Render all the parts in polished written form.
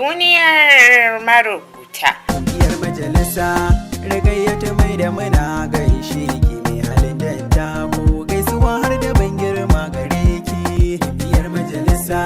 Duniyar Marubuta. Biyar majalisa ragayyata mai da muna gaishe ki mai halin da ko gaisuwa har da ban girma gare ki. Biyar majalisa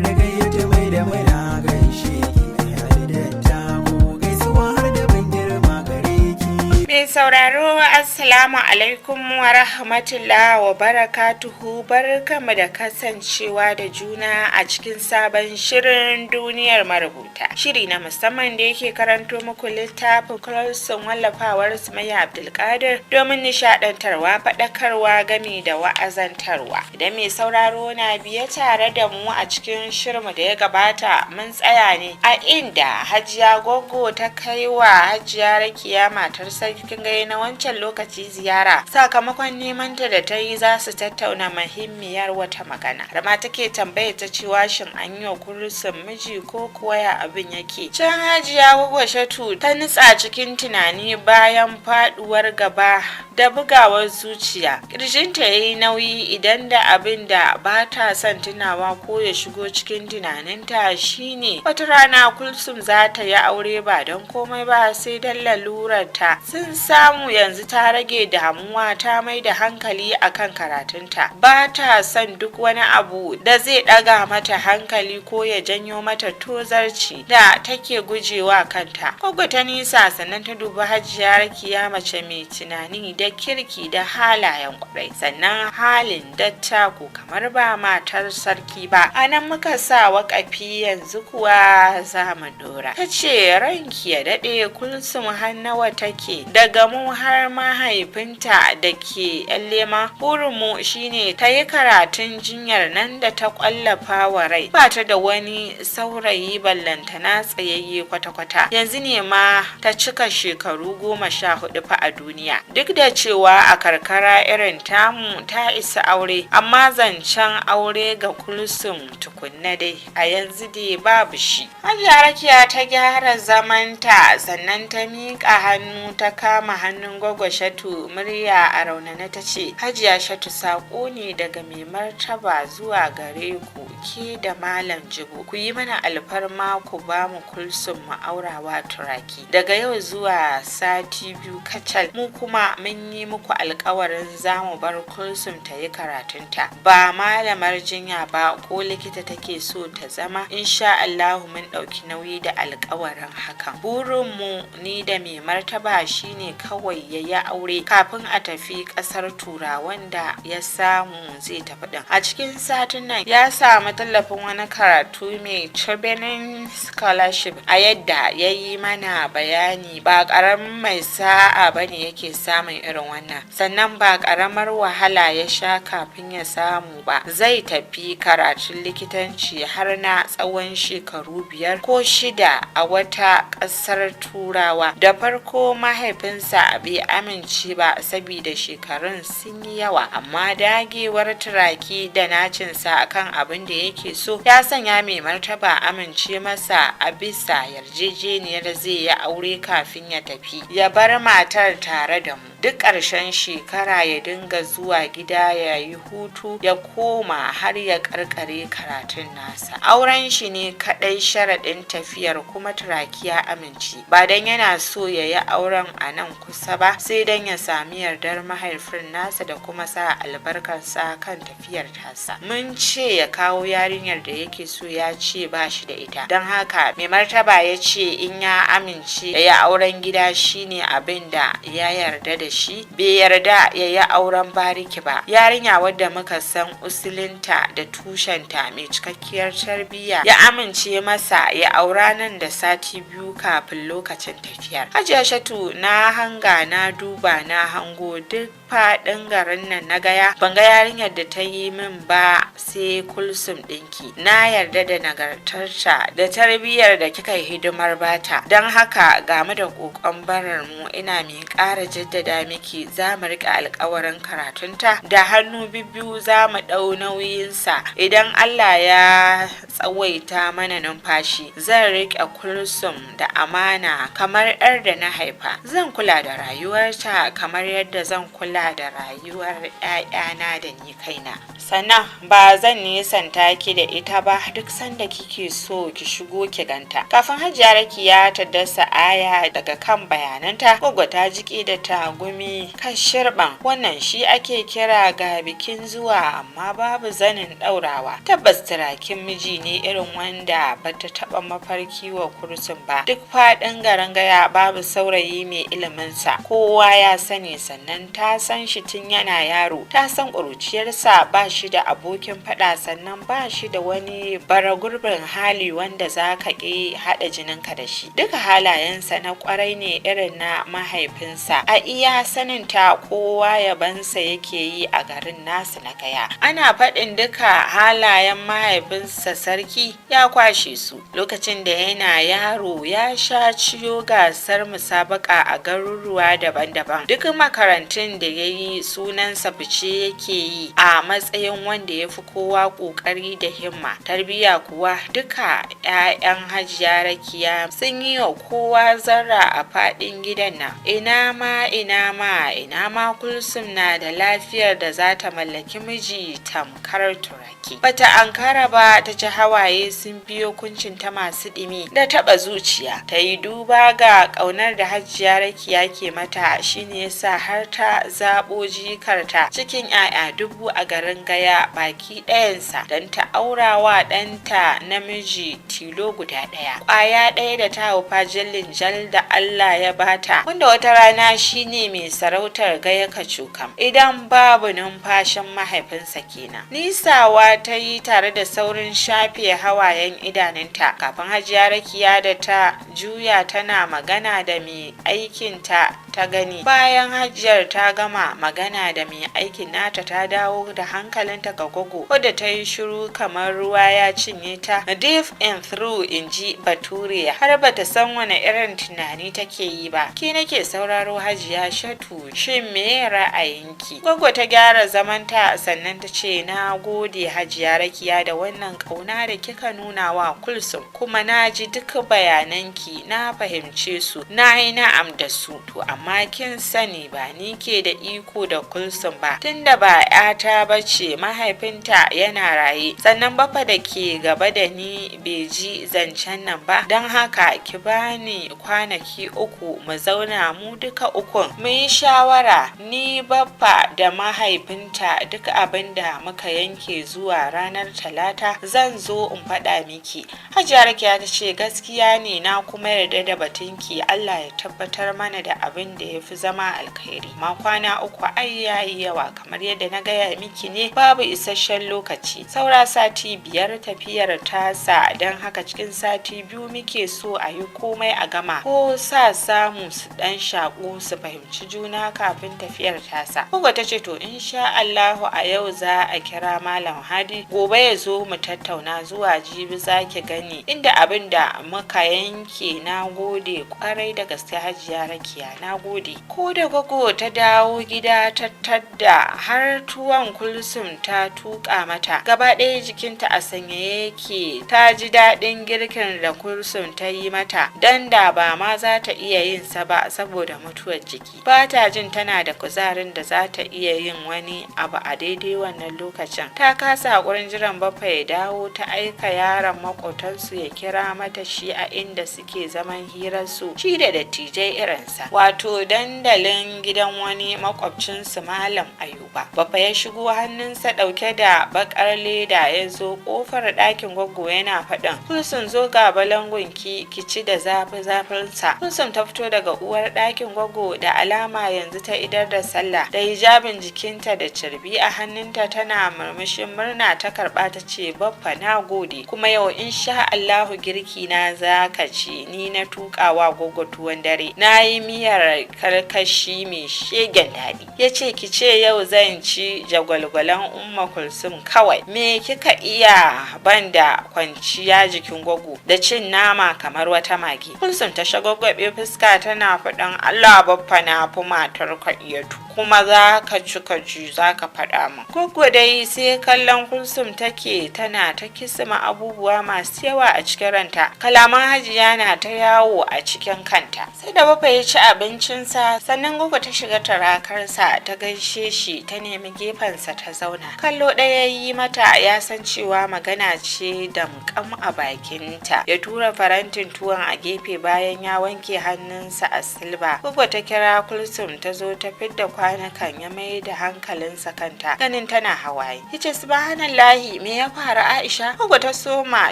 ragayyata mai da muna gaishe ki mai halin da ko gaisuwa har da ban girma gare ki. Mai sauraro, Assalamu alaikum wa rahmatullah wa barakatuhu. Barkamu da kasancewa da juna a cikin sabon shirin Duniyar Marubuta. Shiri na musamman da yake karanto muku littafin Kulsum, wallafawar Sumayya Abdulkadir, domin nishadantarwa, faɗakarwa, gami da wa'azantarwa. Idan mai sauraro na biye tare da mu a cikin shirinmu da ya gabata, mun tsaya ne a inda Hajiya Goggo ta kai wa Hajiya Rakiya, matar Sarkin Gaya na wancan lokaci, ziyara sakamakon neman ta da ta yi za su tattauna muhimmiyar wata magana. Har ma take tambaya ta cewa shin an yi wa Kulsum miji ko kuwa ya abin yake. Can Hajiya Goggo Shatu ta nutsa cikin tunani bayan faduwar gaba da bugawar zuciya. Kirjinta ya yi nauyi. Idan da abin da ba ta son tunawa ko ya shigo cikin tunaninta, shine wata rana Kulsum za ta yi aure, ba don komai ba sai don lalurarta sun samu yanzu ta rage damuwa, ta mai da hankali akan karatunta. Ba ta son duk wani abu da zai ɗaga mata hankali ko ya janyo mata tozarci da take gujewa kanta. Gwaggo ta nisa, sannan ta dubi Hajiya Rakiya, mace mai tunani da kirki da halayen kwarai, sannan halin dattako kamar ba matar sarki ba. A nan muka sa wakafi, yanzu kuwa za mu dora. Ta ce, "Ranki ya daɗe, Kulsum har nawa take? Daga mu har mahaifinta da ke yan lema, burinmu shine ta yi karatun jinyar nan da ta kwallafa wa rai. Ba ta da wani saurayi ballantana tsayayye kwata-kwata. Yanzu ne ma ta cika shekaru 14 fa a duniya. Duk da cewa a karkara irin tamu ta isa aure, amma zancen aure ga Kulsum tukunna dai a yanzu dai babu shi." Hajiya Rakiya ta gyara zamanta, sannan ta miƙa hannu ta kama hannun Gwaggo Shatu. Murya a raunana ta ce, "Hajiya Shatu, saƙo ne daga mai martaba zuwa gare ku, ke da Malam Jibo. Ku yi mana alfarma ku ba mu Kulsum mu aurawa Turaki daga yau zuwa sati 2 kacal. Mu kuma mun yi muku alkawarin za mu bar Kulsum ta yi karatunta. Ba malamar jinya ba, ko likita take so ta zama, insha Allahu mun ɗauki nauyi da alkawarin hakan. Burinmu ni da mai martaba shine kawai ya yi aure kafin a tafi ƙasar Turawan da ya samu zai tafi ɗin a cikin satin nan. Ya samu tallafin wani karatu mai Chevening Scholarship. A yadda ya yi mana bayani, ba ƙaramin mai sa'a bane yake samun irin wannan, sannan ba ƙaramar wahala ya sha kafin ya samu ba. Zai tafi karatun likitanci har na tsawon shekaru 5 ko 6 a wata ƙasar Turawa. Da farko mahaifinsa bai amince ba saboda shekarun sun yi yawa, amma dagewar Turaki da nacinsa akan abin da yake so ya sanya mai martaba amince masa, a bisa yarjejeniyar zai yi aure kafin ya tafi, ya bar matar tare da mu. Duk ƙarshen shekara ya dinga zuwa gida ya yi hutu ya koma har ya karkare karatun nasa. Auren shi ne kaɗai sharaɗin tafiyar, kuma Turaki ya amince, ba don yana so ya yi auren a nan kusa ba, sai don ya sami yardar mahaifin nasa da kuma sa albarkarsa kan tafiyar tasa. Mun ce ya kawo yarinyar da yake so, ya ce ba shi da ita. Don haka mai martaba ya ce in ya amince ya yi auren gida shine abin da ya yarda da shi, bai yarda ya yi auren bariki ba. Yarinya wadda muka san usulinta da tushenta, mai cikakkiyar tarbiyya, ya amince masa ya aura nan da sati 2 kafin lokacin tafiyar." Hajiya Shatu, na hanga, na duba, na hango duk faɗin garin nan na gaya, ban ga yarinyar da ta yi min ba sai Kulsum ɗinki. Na yarda da nagartarta da tarbiyyar da kika yi hidimar bata. Don haka game da kokon barar mu, ina mai ƙara jaddada miki za mu riƙe alkawarin karatunta da hannu bibbiyu, za mu ɗau nauyinsa idan Allah ya tsawaita mana numfashi. Zan riƙe Kulsum da amana kamar 'yar da na haifa. Zan kula da rayuwarta kamar yadda zan kula kula da rayuwar 'ya'yana da ni kaina. Sannan ba zan nisanta ki da ita ba, duk sanda kike so ki shigo ki ganta. Kafin Hajiya Rakiya ta dasa aya daga kan bayananta, Gwaggo ta jiki da tagumi kan shirban. Wannan shi ake kira ga bikin zuwa amma babu zanin ɗaurawa. Tabbas turakin miji ne irin wanda bata taɓa mafarki wa Kulsum ba. Duk faɗin garin Gaya babu saurayi mai iliminsa, kowa ya sani. Sannan ta san shi tun yana yaro, ta san ƙuruciyarsa. Ba shi da abokin faɗa, sannan ba shi da wani bara gurbin hali wanda za ka ƙi haɗa jininka da shi. Duka halayensa na ƙwarai ne irin na mahaifinsa. A iya saninta, kowa yabansa yake yi a garin nasu na Gaya. Ana faɗin duka halayen mahaifinsa sarki ya kwashe su. Lokacin da yana yaro ya sha ciyo gasar musabaka a garuruwa daban-daban. Duk makarantun da ya yi, sunansa fice yake yi a matsayin wanda ya fi kowa ƙoƙari da himma. Tarbiyya kuwa, duka 'ya'yan Hajiya Rakiya sun yi wa kowa zarra a faɗin gidan nan. Ina ma, ina ma, ina ma Kulsum na da lafiyar da za ta mallaki miji tamkar Turaki. Bata ankara ba ta ji hawaye sun biyo kuncinta masu ɗimi da taɓa zuciya. Ta yi duba ga ƙaunar da Hajiya Rakiya ke mata, shine yasa har ta zaɓo jikarta cikin 'ya'ya 1000 a garin Gaya baki ɗayansa don ta aurawa ɗanta namiji tilo guda ɗaya, ƙwaya ɗaya da ta haifa jallin jal da Allah ya bata, wanda wata rana shine mai sarautar Gaya kacokam idan babu numfashin mahaifinsa kenan. Nisawa ta yi tare da saurin shafe hawayen idanunta kafin Hajiya Rakiya da ta juya tana magana da mai aikinta ta gani. Bayan Hajiyar ta gama magana da mai aikin nata, ta dawo da hankalinta ga Gogo, wadda ta yi shiru kamar ruwa ya cinye ta, deep in thought, in ji Bature, har bata san wani irin tunani take yi ba. "Ke nake sauraro, Hajiya Shatu. Shin me ra'ayinki?" Gogo ta gyara zamanta, sannan ta ce, "Na gode, Hajiya Rakiya, da wannan kauna da kika nuna wa Kulsum, kuma na ji duk bayananki, na fahimce su, na yi na'am da su. To amma kin sani ba ni ke da iko da Kulsum ba, tunda ba 'yata ba ce, mahaifinta yana raye, sannan Baffa da ke gaba da ni bai ji zancen nan ba. Don haka ki bani kwanaki 3 mu zauna mu duka ukun mu yi shawara, ni, Baffa da mahaifinta. Duk abin da muka yanke zuwa ranar Talata zan zo in faɗa miki." Hajiya Rakiya ta ce, "Gaskiya ne, na kuma yarda da batunki. Allah ya tabbatar mana da abin da ya fi zama alkhairi. Ma kwana 3 ai yayi yawa. Kamar yadda na gaya miki ne, babu isasshen lokaci. Saura sati 5 tafiyar tasa, don haka cikin sati 2 muke so a yi komai a gama, ko sa samu su dan shaƙu su fahimci juna kafin tafiyar tasa." Gogo ta ce, "To insha Allahu, a yau za a kira Malam Hadi, gobe ya zo mu tattauna. Zuwa jibi za ki gani inda abin da muka yanke. Na gode kwarai da gaske, Hajiya Rakiya, na gode." Ko da Gogo ta dawo gida, ta tadda har tuwon Kulsum ta tuka mata. Gaba ɗaya jikinta a sanyaye yake. Ta ji daɗin girkin da Kulsum ta yi mata, dan da ba ma za ta iya yin sa ba saboda mutuwar jiki. Ba ta jin tana da kuzarin da za ta iya yin wani abu a daidai wannan lokacin. Ta kasa hakurin jiran Baffa ya dawo. Ta aika yaron makotansu ya kira mata shi a inda suke zaman hirarsu shi da dattijai irinsa, wato dandalin gidan wani makwabcinsu, Malam Ayuba. Baffa ya shigo hannunsa ɗauke da bakar leda. Ya zo kofar ɗakin Gwaggo yana faɗin, "Kulsun, zo ga balangunki ki ci da zafi zafinsa." Kulsum ta fito daga uwar ɗakin Gwaggo, da alama yanzu ta idar da sallah, da hijabin jikinta da carbi a hannunta. Tana murmushin murna ta karɓa, ta ce, "Baffa, na gode. Kuma yau insha Allahu girki na za ka ci. Ni na tuƙawa Gwaggo tuwon dare, na yi miyar karkashi mai shegen daɗi." Ya ce, "Ki ce yau zan ci jagwalgwalan Umma Kulsum kawai. Me kika iya banda kwanciya jikin Gwaggo da cin nama kamar wata mage?" Kulsum ta shagwagwabe fuska tana faɗin, "Allah Baffa, na fi matar ka iya tuko." Kuma za ka ci ka ji za ka faɗa min. Goggo dai sai kallon Kulsum take, tana ta kisima abubuwa masu yawa a cikin ranta. Kalaman Hajiya na ta yawo a cikin kanta. Sai da Baffa ya ci abincinsa sannan Goggo ta shiga tarakarsa, ta gaishe shi, ta nemi gefensa ta zauna. Kallo ɗaya yi mata ya san cewa magana ce damƙam a bakinta. Ya tura farantin tuwon a gefe bayan ya wanke hannunsa a silba. Goggo ta kira Kulsum ta zo ta fidda kwanukan, ya mai da hankalinsa kanta ganin tana hawaye. Yace, "Subhanallahi, me ya faru, Aisha?" Goggo ta soma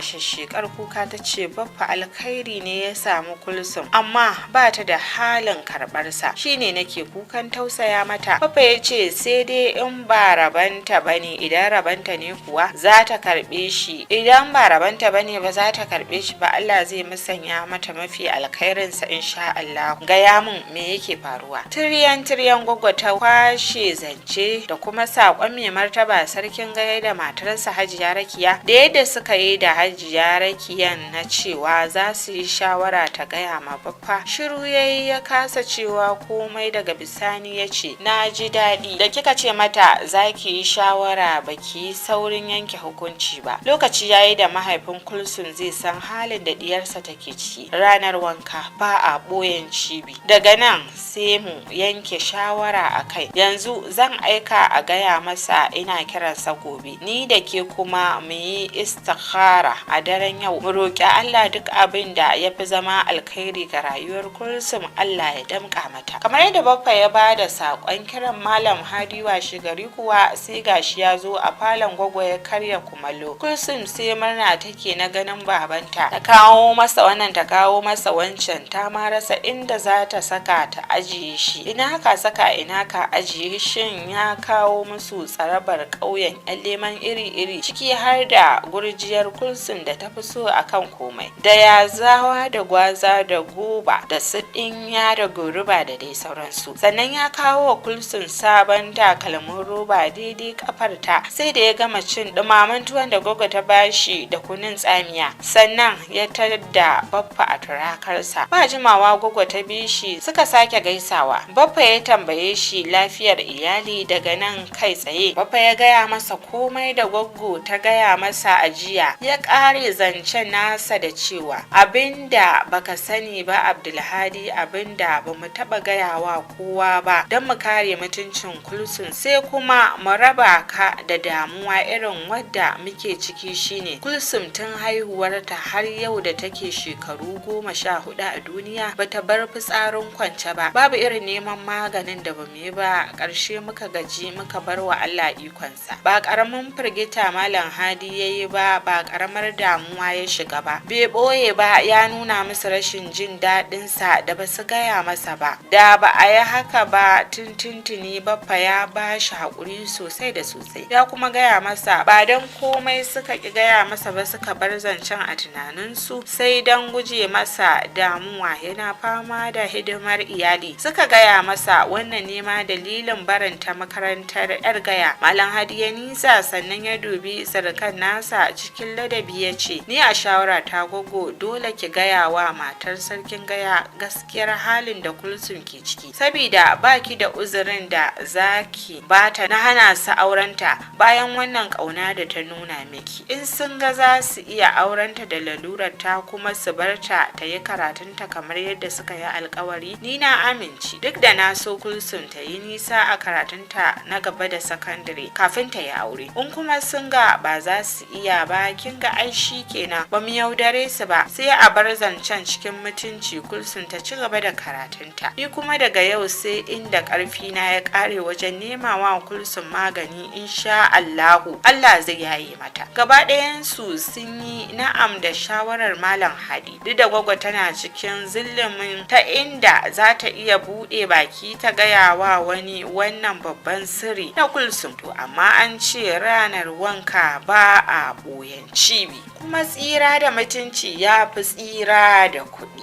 shashshekar kuka, ta ce, "Baffa, alkhairi ne ya samu Kulsum, amma ba ta da halin karɓarsa, shine nake kukan tausaya mata." Baffa ya ce, "Sai dai in ba rabanta bane. Idan rabanta ne kuwa za ta karɓe shi, idan ba rabanta bane ba za ta karɓe shi ba. Allah zai musanya mata mafi alkhairinsa, insha Allah. Gaya mun me yake faruwa." Tiryan tiryan Gwaggwa ta kwashe zance da kuma saƙon mai martaba Sarkin Gaya da matarsa Hajiya Rakiya, da yadda suka yi da Hajiya Rakiyan na cewa za su yi shawara ta gaya ma Baffa. Shiru yayi, ya kasa cewa komai. Daga bisani ya ce, "Na ji daɗi da kika ce mata za ki yi shawara, ba ki yi saurin yanke hukunci ba. Lokaci yayi da mahaifin Kulsun zai san halin da diyarsa take ciki. Ranar wanka ba a ɓoyen cibi. Daga nan sai mu yanke shawara a kai. Yanzu zan aika a gaya masa ina kiransa gobe. Ni da ke kuma mu yi istikhara a daren yau, mu roƙi Allah duk abin da ya fi zama alkhairi ga rayuwar Kulsum, Allah ya damƙa mata." Kamar yadda Baffa ya ba da saƙon kiran Malam Hadi, washe gari kuwa sai gashi ya zo a falon Gwaggo ya karya kumallo. Kulsum sai murna take na ganin babanta, ta kawo masa wannan, ta kawo masa wancan, ta ma rasa inda za ta saka ta ajiye shi. Ina ka saka, ina ka ajiye shin? Ya kawo musu tsarabar ƙauyen, yan leman iri-iri, ciki har da gurjiyar Kulsum da ta fi so akan komai, da yazawa da gwaza da goba da su ɗinya da goruba da dai sauransu. Sannan ya kawo wa Kulsum sabon takalmin roba daidai kafarta. Sai da ya gama cin ɗumamen tuwon da Gogo ta bashi da kunun tsamiya sannan ya tadda Baffa a turakarsa. Ba jimawa Gogo ta bi shi suka sake gaisawa. Baffa ya tambaye shi lafiyar iyali. Daga nan kai tsaye Baffa ya gaya masa komai da Goggo ta gaya masa a jiya. Ya ƙare zancen nasa da cewa, "Abinda baka sani ba, Abdulhadi, abinda ba mu taɓa gaya wa kowa ba don mu kare mutuncin Kulsun, sai kuma mu raba ka da damuwa irin wadda muke ciki, shine Kulsum tun haihuwarta har yau da take shekaru 14 a duniya bata bar fitsarin kwance ba. Babu irin neman maganin da bamu yi ba, ƙarshe muka gaji muka bar wa Allah ikonsa." Ba ƙaramin firgita Malam Hadi ya yi ba, ba ƙaramar damuwa ya shiga ba. Bai ɓoye ba, ya nuna musu rashin jin daɗinsa da basu gaya masa ba. Da ba a yi haka ba tun tuntuni. Baffa ya ba shi haƙuri sosai da sosai, ya kuma gaya masa ba don komai suka ƙi gaya masa ba, suka bar zancen a tunaninsu, sai don guje masa damuwa, yana fama da hidimar iyali. Suka gaya masa wannan nema dalilin barinta makarantar yar gaya. Malam Hadi ya nisa, sannan ya dubi surukan nasa cikin ladabi ya ce, "Ni a shawara ta, Gogo, dole ki gaya wa matar Sarkin Gaya gaskiyar halin da Kulsum ke ciki, sabida baki da uzurin da zaki bata na hana su aurenta bayan wannan kauna da ta nuna miki. In sun ga za su iya aurenta da lalurar ta kuma su barta ta yi karatunta kamar yadda suka yi alkawari, ni na amince. Duk da na so Kulsum ta yi nisa a karatunta na gaba da sakandare kafin ta yi aure. In kuma sun ga ba za su iya ba, kin ga ai shi kenan, ba mu yaudare su ba. Sai a bar zancen cikin mutunci, Kulsum ta ci gaba da karatunta. Ni kuma daga yau sai inda karfi na ya kare wajen nema wa Kulsum magani, insha Allahu Allah zai yaye mata." Gaba ɗayan su sun yi na'am da shawarar Malam Hadi, duk da Gwagwa tana cikin zillumin ta inda za ta iya buɗe baki ta gaya wa wani wannan babban sirri na Kulsum. To amma an ce ranar wanka ba a ɓoyen cibi, kuma tsira da mutunci ya fi tsira da kuɗi.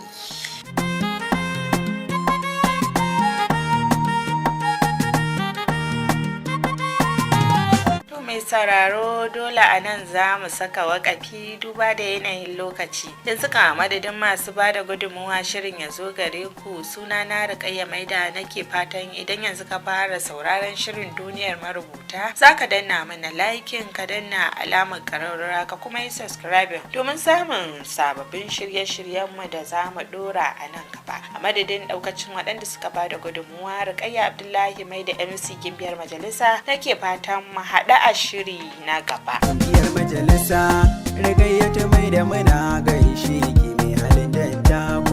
Mai Mai sauraro, dole a nan za mu saka wakafi duba da yanayin lokaci. Yanzu kan a madadin masu ba da gudunmuwa shirin ya zo gare ku, suna na Rukayya Maida, nake fatan idan yanzu ka fara sauraron shirin Duniyar Marubuta, za ka danna mana liking, ka danna alamar ƙararrawa, ka kuma yi subscribing domin samun sababbin shirye-shiryenmu da za mu dora a nan gaba. A madadin daukacin waɗanda suka ba da gudunmuwa, Rukayya Abdullahi Mai da MC Gimbiyar Majalisa, nake fatan mu haɗu a shiri na gaba. Gimbiyar majalisa, Rikayyatu mai da muna gaishe ki, mai halin dattako.